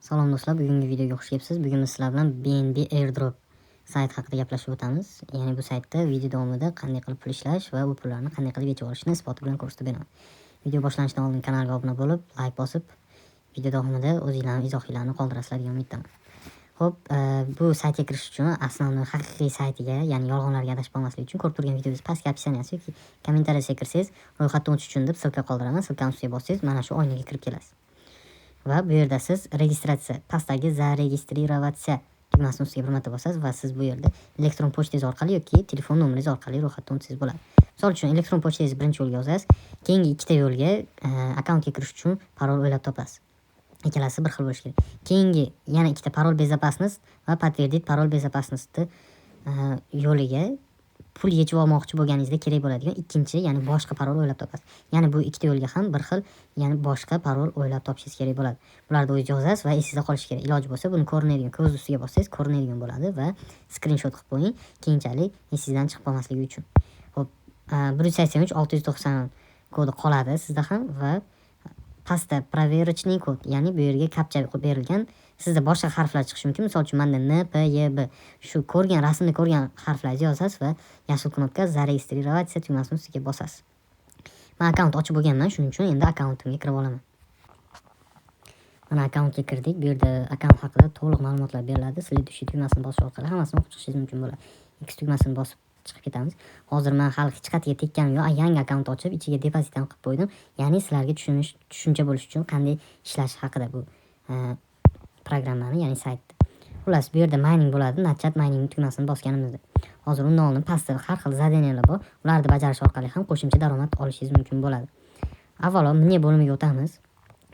Salom do'stlar, bugungi videoga xush kelibsiz. Bugun biz sizlar bilan BNB Airdrop sayt haqida gaplashib o'tamiz. Ya'ni bu saytda video davomida qanday qilib pul ishlash va u pullarni qanday qilib yechib olishni isboti bilan ko'rsatib beraman. Video boshlanishidan oldin kanalga obuna bo'lib, like bosib, video davomida o'zinglarning izohinglarni qoldirasizlar degan umiddaman. Xo'p, bu saytga kirish uchun основной haqiqiy saytiga, ya'ni yolg'onlarga adashib qolmaslik uchun ko'rib turgan videomiz pastki описание si yoki kommentariyasiga kirsangiz, ro'yxatdan o'tish uchun deb ссылка qoldiraman. Ссылка ni ustiga bossangiz, mana shu oynaga kirib kelasiz. Va bu yerda siz registratsiya, pastdagi "Зарегистрироваться" tugmasini ustiga bir marta bosasiz va siz bu yerda elektron pochtangiz orqali yoki telefon nomeringiz orqali ro'yxatdan o'tsangiz bo'ladi. Misol uchun, elektron pochtangizni birinchi yo'lga yozasiz, keyingi ikkita yo'lga akkauntga kirish uchun parol o'ylab topasiz. Ikkalasi bir xil bo'lishi kerak. Keyingi yana ikkita "Пароль безопасность" va "Подтвердить пароль безопасности" yo'liga pul yechib olmoqchi bo'lganingizda kerak bo'ladigan ikkinchi, ya'ni boshqa parol o'ylab topasiz. Ya'ni bu ikkita yo'lga ham bir xil, ya'ni boshqa parol o'ylab topishingiz kerak bo'ladi. Bularni o'zingiz yozasiz va esingizda qolishi kerak. Iloji bo'lsa, buni ko'rinadigan ko'z ustiga bossangiz, ko'rinadigan bo'ladi va skrinshot qilib qo'ying, keyinchalik esingizdan chiqib qolmasligi uchun. Xo'p, 183 690 kodi qoladi sizda ham va pastda проверочный kod, ya'ni bu yerga captcha berilgan. Sizda boshqa harflar chiqishi mumkin. Misol uchun, menda N, P, Y, B. Shu ko'rgan rasmni ko'rgan harflarni yozasiz va yashil knopka "Зарегистрироваться" tugmasini ustiga bosasiz. Men akkaunt ochib bo'lganman, shuning uchun endi akkauntimga kirib olaman. Mana, akkauntga kirdik. Bu yerda akkaunt haqida to'liq ma'lumotlar beriladi. "Следующий" tugmasini bosish orqali hammasini o'qib chiqishingiz mumkin bo'ladi. X tugmasini bosib chiqib ketamiz. Hozir men hali hech qayerga tekkanim yo'q. Yangi akkaunt ochib, ichiga depozit ham qilib qo'ydim. Ya'ni sizlarga tushunish, tushuncha bo'lishi uchun qanday ishlashi haqida bu programmani, ya'ni saytni. Xullas, bu yerda mining bo'ladi. "Начать майнинг" tugmasini bosganimizda. Hozir undan oldin pastda har xil задания lar bor. Ularni bajarish orqali ham qo'shimcha daromad olishingiz mumkin bo'ladi. Avvalo "Мне" bo'limiga o'tamiz.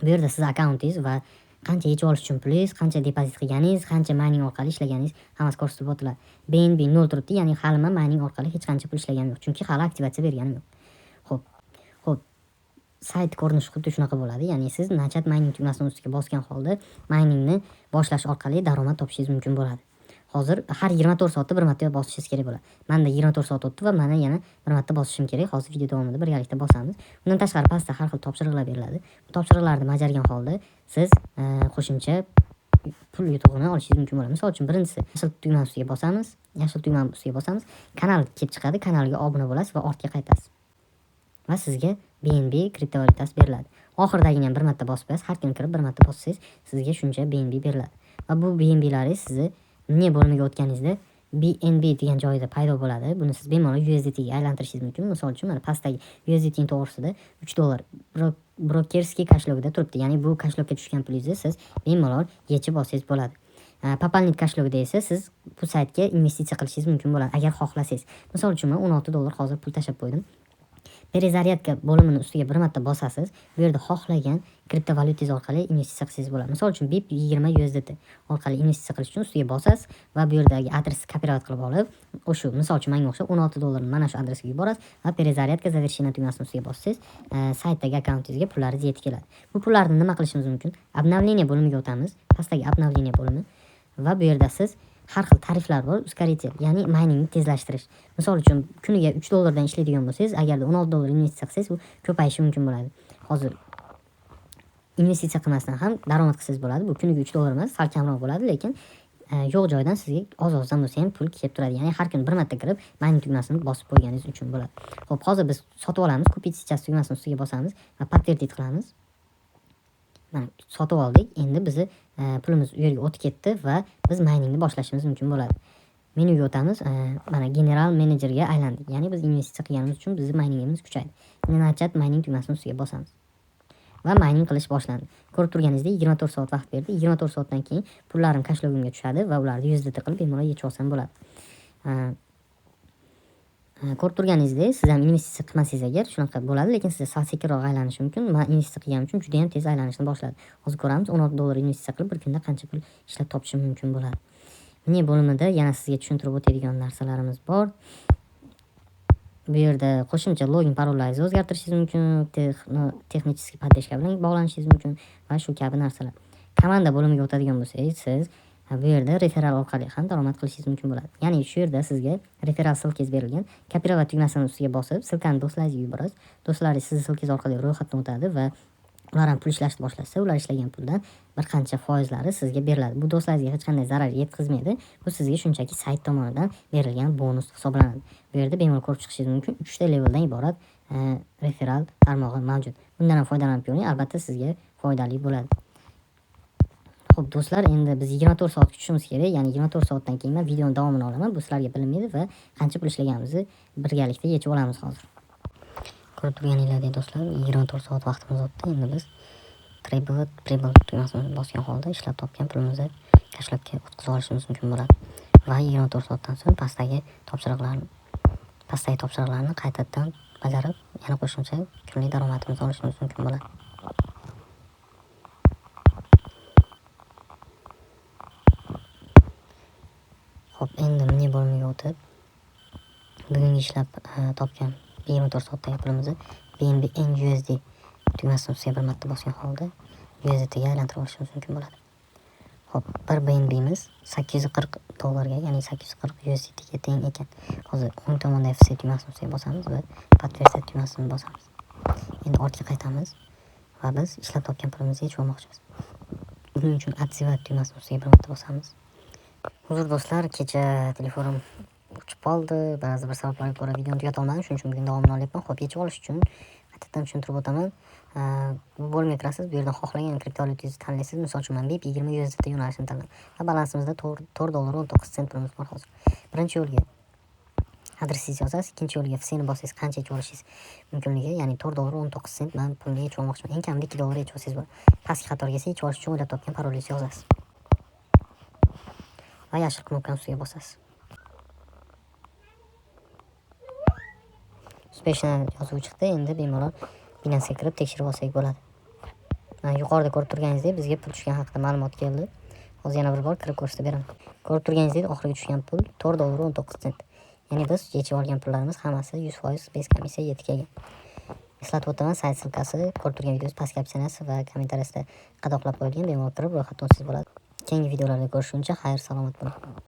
Bu yerda siz akkauntingiz va qancha yechib olish uchun pulingiz, qancha depozit qilganingiz, qancha mining orqali ishlaganingiz, hammasi ko'rsatib o'tiladi. BNB 0 turibdi, ya'ni hali man mining orqali hech qancha pul ishlaganim yo'q, chunki hali aktivatsiya berganim yo'q. Xo'p, sayt ko'rinishi xuddi shunaqa bo'ladi. Ya'ni siz "Начать майнинг" tugmasini ustiga bosgan holda miningni boshlash orqali daromad topishingiz mumkin bo'ladi. Hozir har 24 soatda bir marta bosishingiz kerak bo'ladi. Manda 24 soat o'tdi va mana yana bir marta bosishim kerak. Hozir video davomida birgalikda bosamiz. Undan tashqari, pastda har xil topshiriqlar beriladi. Bu topshiriqlarni bajargan holda siz qo'shimcha pul yutug'ini olishingiz mumkin bo'ladi. Misol uchun, birinchisi, yashil tugma ustiga bosamiz. Yashil tugma ustiga bosamiz. Kanal kelib chiqadi. Kanalga obuna bo'lasiz va ortga qaytasiz. Va sizga BNB kriptovalyutasi beriladi. Oxiridagini ham bir marta bosib qo'yasiz. Har kuni kirib bir marta bossangiz, sizga shuncha BNB beriladi. Va bu BNBlaringiz sizni "Мне" bo'limiga o'tganingizda BNB degan joyida paydo bo'ladi. Buni siz bemalol USDT ga aylantirishingiz mumkin. Misol uchun, mana, pastdagi USDT ning to'g'risida 3 dollar брокерский кошелёк da turibdi. Ya'ni bu кошелёк ka tushgan pulingizni siz bemalol yechib olsangiz bo'ladi. Пополнить кошелёк da esa siz bu saytga investitsiya qilishingiz mumkin bo'ladi, agar xohlasangiz. Misol uchun, men 16 dollar hozir pul tashlab qo'ydim. "Перезарядка" bo'limini ustiga bir marta bosasiz. Bu yerda xohlagan kriptovalyutangiz orqali investitsiya qilsangiz bo'ladi. Misol uchun, BEP 20 USDT orqali investitsiya qilish uchun ustiga bosasiz va bu yerdagi adresni копировать qilib olib, o'sha, misol uchun, menga o'xshab 16 dollarni mana shu adresga yuborasiz va "Перезарядка завершена" tugmasini ustiga bossangiz, saytdagi akkauntingizga pullaringiz yetib keladi. Bu pullarni nima qilishimiz mumkin? "Обновление" bo'limiga o'tamiz. Pastdagi "Обновление" bo'limi va bu yerda siz har xil tariflar bor, ускоритель, ya'ni miningni tezlashtirish. Misol uchun, kuniga 3 dollardan ishlaydigan bo'lsangiz, agarda 16 dollar investitsiya qilsangiz, u ko'payishi mumkin bo'ladi. Hozir investitsiya qilmasdan ham daromad qilsangiz bo'ladi. Bu kuniga 3 dollar emas, sal kamroq bo'ladi, lekin yo'q joydan sizga oz-ozdan bo'lsa ham pul kelib turadi. Ya'ni har kuni bir marta kirib, mining tugmasini bosib qo'yganingiz uchun bo'ladi. Xo'p, hozir biz sotib olamiz. "Купить сейчас" tugmasini ustiga bosamiz va "Подтвердить" qilamiz. Mana, sotib oldik. Endi bizni pulimiz u yerga o'tib ketdi va biz miningni boshlashimiz mumkin bo'ladi. Menyuga o'tamiz. Mana, general menejerga aylandik. Ya'ni biz investitsiya qilganimiz uchun bizni miningimiz kuchaydi. Endi "Начать майнинг" tugmasini ustiga bosamiz. Va mining qilish boshlandi. Ko'rib turganingizdek, 24 soat vaqt berdi. 24 soatdan keyin pullarim кошелёк imga tushadi va ularni USDT qilib bemalol yechib olsam bo'ladi. Ko'rib turganingizdek, siz ham investitsiya qilmasangiz agar, shunaqa bo'ladi, lekin sizda sal sekinroq aylanishi mumkin. Man investitsiya qilganim uchun juda ham tez aylanishni boshladi. Hozir ko'ramiz, 16 dollar investitsiya qilib bir kunda qancha pul ishlab topishim mumkin bo'ladi. "Мне" bo'limida yana sizga tushuntirib o'tadigan narsalarimiz bor. Bu yerda qo'shimcha login, parollaringizni o'zgartirishingiz mumkin, технический поддержка bilan bog'lanishingiz mumkin va shu kabi narsalar. "Команда" bo'limiga o'tadigan bo'lsangiz, siz bu yerda referal orqali ham daromad qilishingiz mumkin bo'ladi. Ya'ni shu yerda sizga referal ссылка ngiz berilgan. "Копировать" tugmasini ustiga bosib, ссылка ni do'stlaringizga yuborasiz. Do'stlaringiz sizni ссылка ngiz orqali ro'yxatdan o'tadi va Ular ham pul ishlashni boshlasa, ular ishlagan puldan bir qancha foizlari sizga beriladi. Bu do'stlaringizga hech qanday zarar yetkazmaydi. Bu sizga shunchaki sayt tomonidan berilgan bonus hisoblanadi. Bu yerda bemalol ko'rib chiqishingiz mumkin. 3 ta leveldan iborat referal tarmog'i mavjud. Bundan ham foydalanib ko'ring, albatta sizga foydali bo'ladi. Xo'p, do'stlar, endi biz 24 soat kutishimiz kerak. Ya'ni 24 soatdan keyin men videoning davomini olaman. Bu sizlarga bilinmaydi va qancha pul ishlaganimizni birgalikda yechib olamiz hozir. Ko'rib turganingizdek do'stlar, 24 soat vaqtimiz o'tdi. Endi biz Tribute Pribel tugmasini bosgan holda ishlab topgan pulimizni kashlabga o'tkazib olishimiz mumkin bo'ladi. Va 24 soatdan so'ng pastdagi topshiriqlarni qaytadan bajarib, yana qo'shimcha kunlik daromadimizni olishimiz mumkin bo'ladi. Xo'p, endi mini bo'limiga o'tib, bugungi ishlab topgan 24 soatdagi pulimizni BNB NUSD tugmasini ustiga bir marta bosgan holda USDT ga aylantirib olishimiz mumkin bo'ladi. Xo'p, bir B N B'miz sakkiz yuz qirq dollarga, ya'ni sakkiz yuz qirq USDT ga teng ekan. Hozir o'ng tomonda FC tugmasini ustiga bosamiz va подтвердить tugmasini bosamiz. Endi ortga qaytamiz va biz ishlab topgan pulimizni yechib olmoqchimiz. Buning uchun отзывать tugmasini ustiga bir marta bosamiz. Uzr do'stlar, kecha telefonim o'chib qoldi. Ba'zi bir sabablarga ko'ra videoni tugata olmadim, shuning uchun bugun davomini olyapman. Xo'p, yechib olish uchun qaytadan tushuntirib o'taman. Bu bo'limga kirasiz, bu yerdan xohlagan kriptovalyutangizni tanlaysiz. Misol uchun men BEP yigirma USDT yo'nalishini tanladim. Va balansimizda to'rt dollar o'n to'qqiz sent pulimiz bor hozir. Birinchi yo'lga adresingizni yozasiz, ikkinchi yo'lga F C ni bossangiz qancha yechib olishingiz mumkinligi, ya'ni to'rt dollar o'n to'qqiz sent men pulni yechib olmoqchiman. Eng kamida ikki dollar yechib olsangiz bo'ladi. Pastki qatorga esa yechib olish uchun o'ylab topgan parolingizni yozasiz. Va yashil knopkani ustiga bosasiz. Uspeshni yozuvi chiqdi. Endi bemalol Binance'ga kirib tekshirib olsak bo'ladi. Mana yuqorida ko'rib turganingizdek bizga pul tushgan haqida ma'lumot keldi. Hozir yana bir bor kirib ko'rsatib beraman. Ko'rib turganingizdek oxirgi tushgan pul to'rt dollar o'n to'qqiz sent. Ya'ni biz yechib olgan pullarimiz hammasi 100% bez komissiya yetib kelgan. Eslatib o'taman, sayt silkasi ko'rib turgan videomiz pastki opsiyasi va kommentariyasida qadoqlab qo'yilgan. Bemalol kirib ro'yxatdan o'tsangiz bo'ladi. Keyingi videolarda ko'rishguncha xayr, salomat bo'ling.